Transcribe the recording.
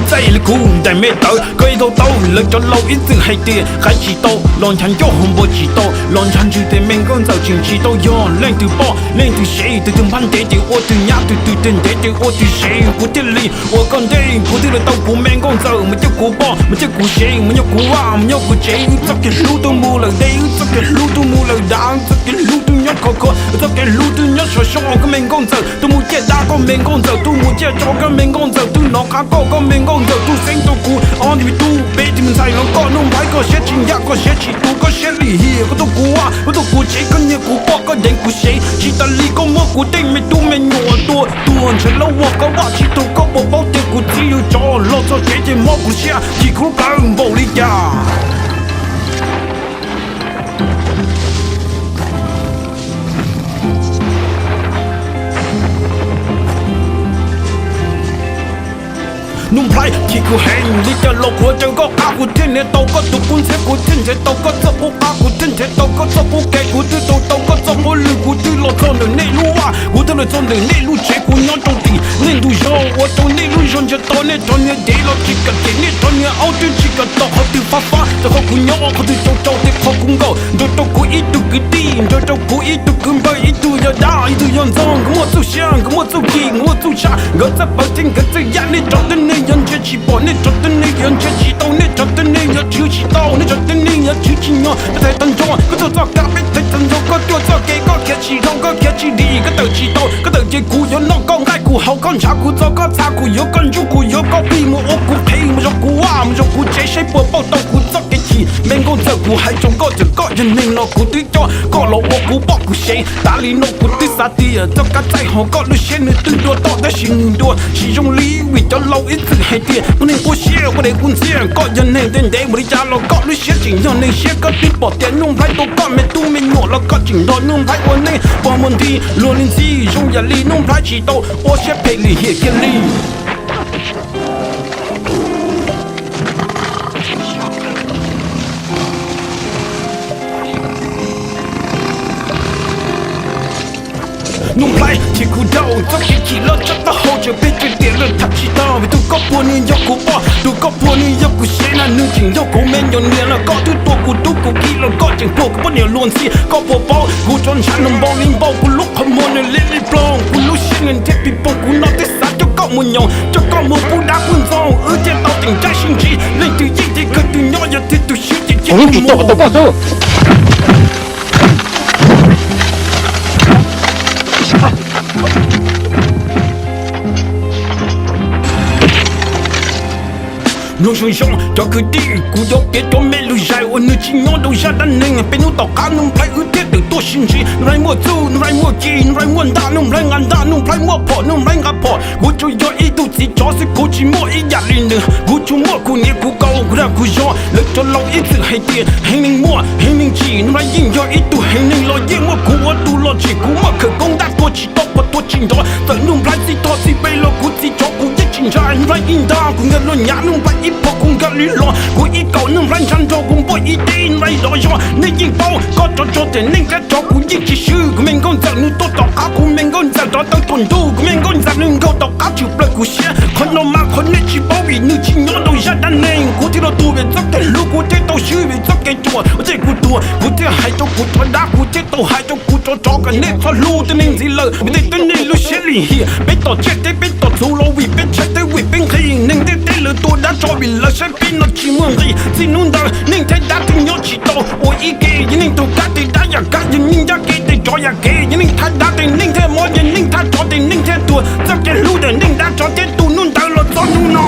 Txaij li kuv ntais me tawv, koj ib tau tau lawv cov laus ib txwm hais tias qaiv tsis tau los nchav ncauj, hauv npua tsis tau los nchav ntswg, tes me nkauj ntxawm tseem tsis tau yog leej twg poj leej twg sev, tus twg npab ntev ces ua twg nyab, tus twg twg ntev ces ua twg sev, kuv thiaj li ua koj ntej, kuv thiaj li tau kuv me nkauj ntxawm mus coj kuv poj, mus coj kuv sev, mus nyob kuv vaj, mus nyob kuv tsev, wb txoj kev hlub twb mus lawm deb, wb txoj kev hlub twb mus lawm dav, wb txoj kev hlub twb nyob khov kho, wb txoj kev hlub twb nyob sov sov, koj me nkauj ntxawm twb mus ciaj dab, koj me nkauj ntxawm twb mus ciaj tsov, koj me nkauj ntxawm twb hnov qab koj, koj me nkauj ntxawm twb xeeb tau kuv ob ntwg tub peb tig mus ntxhais los koj Nuj Nplhaib, koj siab tsis ncaj, koj siab tsis tu, koj siab lim hiam, koj tuaj kuv vaj, koj tuaj kuv tsev, koj nyiag kuv poj, koj deev kuv sev, tsis tas li koj muab kuv tej me tub me nyuam tua tuag ntshav laub vog, koj vaj tsis taug, koj puas paub tias kuv txiv yawg tsov los txog tsev ces mob kuv siab, chim kuv lub plawv npaum li cas. Nuj Nplhaib, chim kuv heev li cas los kuv caw koj qab, kuv thiaj nrhiav tau koj tus qub ntxhiab, kuv thiaj nrhiav tau koj txoj qub qab, kuv thiaj nrhiav tau koj txoj qub kev, kuv twb tau tau koj txoj qub lwm, kuv twb los txog ntawm nej lub vaj, kuv twb los txog ntawm nej lub tsev, kuv nyob rau tim nej ntug zos, ua rau nej lub zos ntsia tau, nej cov niag dev los tsis kam cem, nej cov niag aub twb tsis kam tos qhov twg fab fab, rau qhov kuv nyob qhov twg tsau tsau, tej qhov kuv nkaum nrog rau kuv ib tug kwv tij, nrog rau kuv ib tug kwv npawg, ib tug yog dab, ib tug yog ntxoog, nkawd muaj txuj siab, nkawd muaj txuj chim, nkawd muaj txuj tshaj, nkawd txawj pawv thiab nkawd txawj yaj, nej cov tib neeg yuav ntsia tsis pom, nej cov tib neeg yuav ntsia tsis tau, nej cov tib neeg yuav tshwv tsis tau, nej cov tib neeg yuav tshwv tsis nyog, peb thaiv tag nrho koj tuaj txoj kab, peb thaiv tag nrho koj tuaj txoj kev, koj khiav tsis dhau, koj khiav tsis dim, koj tawm tsis tau, koj tawm ces kuv yuav noj koj nqaij, kuv haus koj ntshav, kuv txo koj txha, kuv yuav koj ntsuj, kuv yuav koj plig, mus ua kuv qhev, mus zov kuv vaj, mus zov kuv tsev, saib puas pauj tau kuv txoj kev chim. Me nkauj ntxawm, kuv hais rau koj, txawm koj yog neeg los kuv twb coj koj los ua kuv poj kuv sev. Tas li no kuv twb xav tias txoj kab txaij hauv koj lub siab nws twb dua toj, tab sis nws dua tsis zoo li, vim cov laus ib txwm hais tias poj neeg quaj siab quaj dev quaj ntxiag, koj yog neeg ntev ntev mus li cas los koj lub siab tseem yog neeg siab, koj twb pom tias Nuj Nplhaib tua koj me tub me nyuam los koj tseem nrog Nuj Nplhaib ua neej pog muag nti, luag li ntxhi zoo yam li Nuj Nplhaib tsis tau ua siab phem lim hiam kiag li. Nuj Nplhaib, chim kuv dhau txoj kev chim loj tshaj taub hau, tseem pheej tseem tiam lawm tham tsis tau, vim tus koj puag nws yog kuv poj, tus koj puag nws yog kuv sev na, nws tseem yog kuv me nyuam niam los koj twb tua kuv tub kuv kiv los koj tseem puag kuv poj niam luag ntxhi, koj puas paub kuv rov ntshav nws npaum li npaum, kuv lub qhov muag nws liab li ploog, kuv lub siab nws nrhiav pis poog, kuv no twb xav coj koj mus nyoos, coj koj mus pub dab pub ntxoog, wb thiaj tau teem caij sib ntsib, leej twg yeej thiaj kawg twg nyob, yog tias tus swb ces cia kuv mus. Mloog zoo zoo cov kwv tij, kuv yuav piav cov me lus zais uas nws tsis nyob rau zaj dab neeg. Peb hnub tom qab Nuj Nplhaib wb thiaj tawm tuaj sib ntsib. Nuj Nplhaib muaj txuj, Nuj Nplhaib muaj ci, Nuj Nplhaib muaj ntaj, Nuj Nplhaib nqa ntaj, Nuj Nplhaib muaj phom, Nuj Nplhaib nqa phom. Kuv tsuas yog ib tug txiv tsov xwb, kuv tsis muaj ib yam li nws. Kuv tsuas muaj kuv niam kuv kauv, kuv dag kuv zog. Lawv cov laus ib txwm hais tias heev neeg muaj heev neeg tsim. Nuj Nplhaib yeej yog ib tug heev neeg los yeej muaj kuv ua tus los tsim. Kuv muaj khawv koob dab tua tsis tau, pom tua tsis nrov. Txawm Nuj Nplhaib txij thoj txij peb los kuv txiv tsov kuv yeej tsis ntshai. Nuj Nplhaib ib ntaj kuv nkag luag nyav, Nuj Nplhaib ib phom kuv nkag li los. Kuv ib kaum Nuj Nplhaib ntshav nrog kuv npoj ib teb Nuj Nplhaib dov zog. Nej yeej paub koj tsov tsov tes neej thiab tsov kuv yeej tsis swb. Kuv me nkauj ntxawm nws tuaj tom qab kuv me nkauj ntxawm rov tawm tuaj ntuj. Kuv me nkauj ntxawm nws nkaug tom qab tshwm plaws kuv siab. Qhov no mas qhov nej tsis paub vim nws tsis nyob rau zaj dab neeg. Kuv thiaj los tuag vim txoj kev hlub, kuv thiaj tau swb vim txoj kev ruam. Ua ntej kuv tuag kuv thiaj hais rau kuv tsov dab, kuv thiaj tau hais rau kuv tsov tsov kom nej txhob hlub tej neeg ntxiv lawm. Vim tej tib neeg lub siab lim hiam, peb tom tsiaj teb peb tom txhuv los vim peb tshaib teb vim peb nqhis. Neeg ntiaj teb lawv tua dab tsov vim lawv saib peb no tsis muaj nqis. Txij hnub ntawd neeg thiab dab twb nyob tsis tau ua ib ke. Yog neeg taug dab tes dab yam kab, yog neeg ncaj kev tes tsov yam kev. Yog neeg thab dab tes neeg thiaj mob, yog neeg thab tsov tes neeg thiaj tuag. Txoj kev hlub ntawm neeg dab tsov thiaj tu hnub ntawd los txog hnub no.